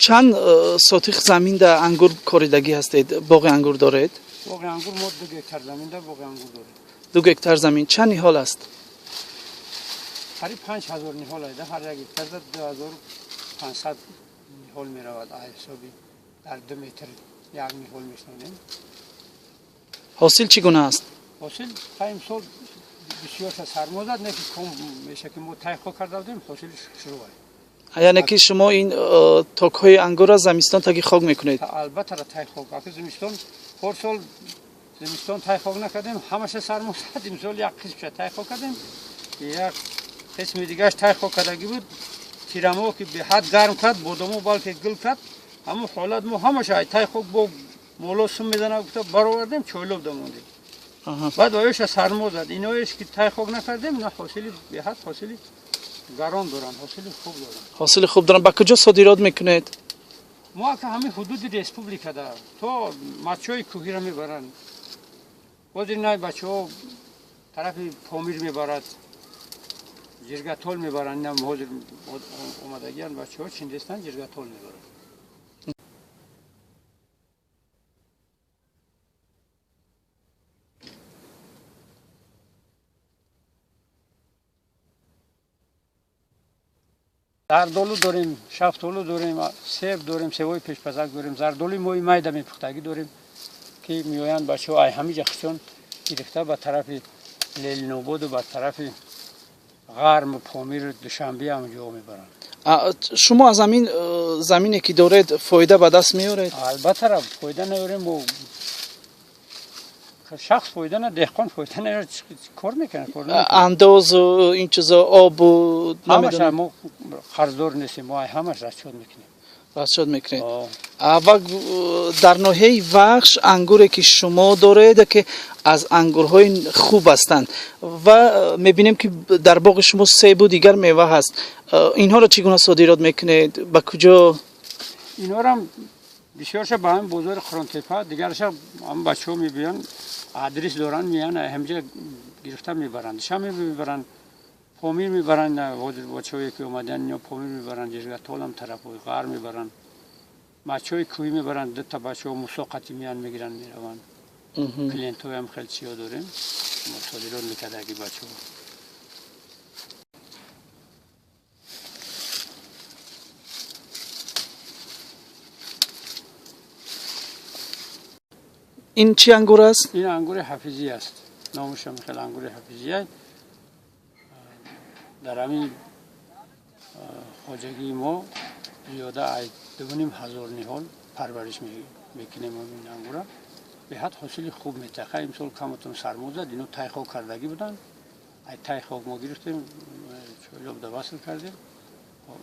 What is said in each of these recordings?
Чанд сотих замин дар ангур коридагӣ ҳастед, боғи ангур доред? Боғи ангур мо 2 гектар замин дар боғи ангур дорем. 2 гектар замин, чанд ниҳол аст? Қариб 5000 ниҳол айда, ҳар як гектарда 2500 ниҳол меравад. Ҳисоби дар 2 метр як ниҳол мешинонем. Ҳосил чӣ гуна аст? Ҳосил та имсол бисёрша сармо зад, не ки ком меша, ки мо тай хок карда будем, ҳосили шурӯъ. Яъне ки шумо ин токҳои ангурро зимистон таги хок мекунед? Албатта, тай хок. Аки зимистон, порсол зимистон тай хок накардем, ҳамаша сармо зад. Имсол як қисмша тай хок кардем, як қисми дигараш тай хок кардагӣ буд. Тирамо ки беҳад гарм кард, бодомо балки гул кард, ҳамон ҳолат мо ҳамаша тай хок бо моло сум мезана гуфта баровардем, чойлоб дамондем. Баъд оёша сармо зад. Иноеш ки тай хок накардем, ина ҳосили беҳад, ҳосили гарон доранд, ҳосили хуб доранд. Ҳосили хуб доранд. Ба куҷо содирот мекунед? Мо ака ҳамин ҳудуди республикада то мачҳои кӯҳиро мебаранд. Ҳозир най бачаҳо тарафи Помир мебарад, Ҷиргатол мебаранд. Инам ҳозир омадагианд бачаҳо, чиндестанд, Ҷиргатол мебаранд. Зардолу дорем, шафтолу дорем, себ дорем, себои пешпазак дорем, зардолуи мои майда мепухтагӣ дорем, ки меоянд бачаҳо, ай ҳамиҷа хичон гирифта ба тарафи Ленинободу ба тарафи Ғарму Помиру Душанбе ҳам ҷо мебаранд. Шумо аз ҳамин замине ки доред фоида ба даст меоред? Албатта, фоида наёрем, мо шахс фоида на, деҳқон фоида наёрад, кор мекунад? Кор. Андозу ин чизо, обу? Ҳамаша мо қарздор нестем, мо ҳамаш расчёт мекунем. Расчёт мекунед. Ва дар ноҳияи Вахш ангуре ки шумо доред, ки аз ангурҳои хуб ҳастанд, ва мебинем ки дар боғи шумо себу дигар мева ҳаст. Инҳоро чӣ гуна содирот мекунед, ба куҷо? Инҳорам бисёрша ба ҳамин бозори Қиронтепа, дигарша ҳам бачаҳо мебиён, адрес доранд, меян, ҳамҷа гирифта мебаранд, душанбе мебаранд, Помир мебаранд. Ҳозир бачаҳое ки омаданд, ино Помир мебаранд, Ҷиргатолам тарафҳои ғарб мебаранд, бачаҳои кӯҳӣ мебаранд. Дута бачаҳо мусоқати меян, мегиранд, мераванд. Клиентҳоям хеле чиё дорем, содирот мекардаги бачаҳо. Ин чӣ ангур аст? Ин ангури ҳафизӣ аст, номушам хеле ангури ҳафизӣ аст. Дар ҳамин хоҷагии мо зиёда аз 2500 ниҳол парвариш мекунем. Ин ангура беҳад ҳосили хуб метаха. Имсол каматон сармо зад, ино тай хок кардагӣ буданд, ай тай хок мо гирифтем, чойлоб да васл кардем.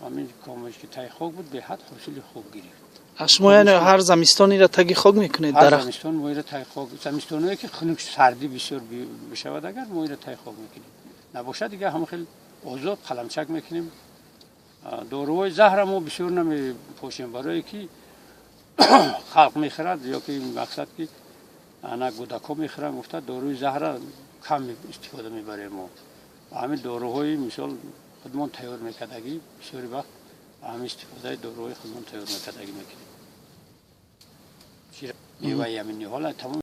Ҳамин комаш ки тай хок буд, беҳад ҳосили хуб гирифт. Шумо яъне ҳар замистон ира таги хок мекунед? Ҳар замистон мо ира тай хок, замистоное ки хунук, сардӣ бисёр бишавад, агар мо ира тай хок мекунем, набошад дигар ҳама хел озод қаламчак мекунем. Доруҳои заҳра мо бисёр намепошем, барое ки халқ мехӯрад ё ки мақсад ки ана гудакҳо мехӯранд гуфта, доруи заҳра кам истифода мебарем. Мо ҳамин доруҳои мисол худмон тайёр мекардагӣ, бисёри вақт ҳамин истифодаи доруҳои худмон тайёр мекардагӣ мекунем. Меваи ҳамин ниҳола тамом.